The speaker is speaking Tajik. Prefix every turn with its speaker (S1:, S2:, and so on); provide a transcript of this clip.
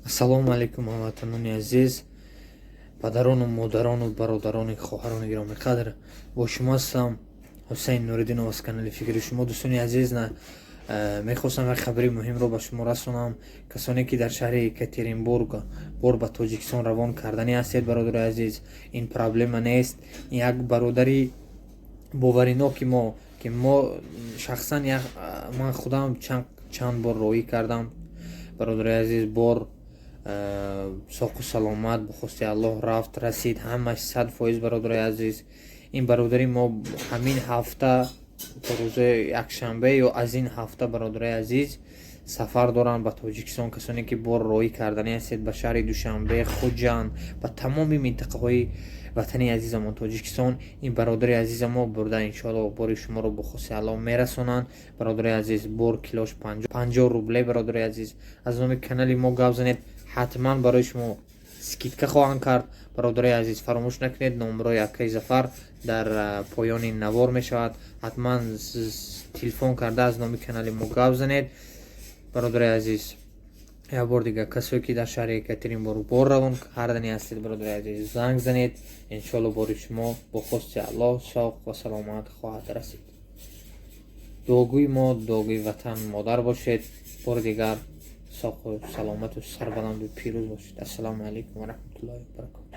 S1: Ассалому алайкум, ҳамватанони азиз, падарону модарону бародарони хоҳарони гиромиқадр. Бо шумо ҳастам, Ҳусайн Нуриддинов аз канали «Фикри шумо». Дӯстони азиз, мехостам як хабари муҳимро ба шумо расонам. Касоне ки дар шаҳри Екатеринбург бор ба Тоҷикистон равон карданӣ ҳастед, бародари азиз, ин проблема нест. Як бародари бовариноки мо, ки мо шахсан ман худам чанд бор роҳӣ кардам, бародари азиз, бор соқу саломат бо хости Аллоҳ рафт, расид, ҳамаш 100%. Бародари азиз, ин бародари мо ҳамин ҳафта то рӯзои якшанбе ё аз ин ҳафта, бародари азиз, сафар доранд ба Тоҷикистон. Касоне ки бор роҳӣ карданӣ ҳастед ба шаҳри Душанбе, Хуҷанд, ба тамоми минтақаҳои ватани азизамон Тоҷикистон, ин бародари азизамо бурда, иншоалло, бори шуморо бо хости Аллоҳ мерасонанд. Бародари азиз, бор килош 50 рубле. Бародари азиз, аз номи канали мо гап занед, ҳатман барои шумо скидка хоҳанд кард. Бародари азиз, фаромӯш накунед, номерои акаи Зафар дар поёни навор мешавад. Ҳатман телефон карда, аз номи канали мо гап занед. Бародари азиз, як бор дигар, касое ки дар шаҳри Екатеринбург бор равон кардани ҳастед, бародари азиз, занг занед, иншоалло, бори шумо бо хости Аллоҳ соқ ва саломат хоҳад расид. Дуогӯи мо, дуогӯи ватан модар бошед. Бори дигар соқу саломату сарбаланду пирӯз бошед. Ассалому алайкум ва раҳматуллоҳи ва баракоту.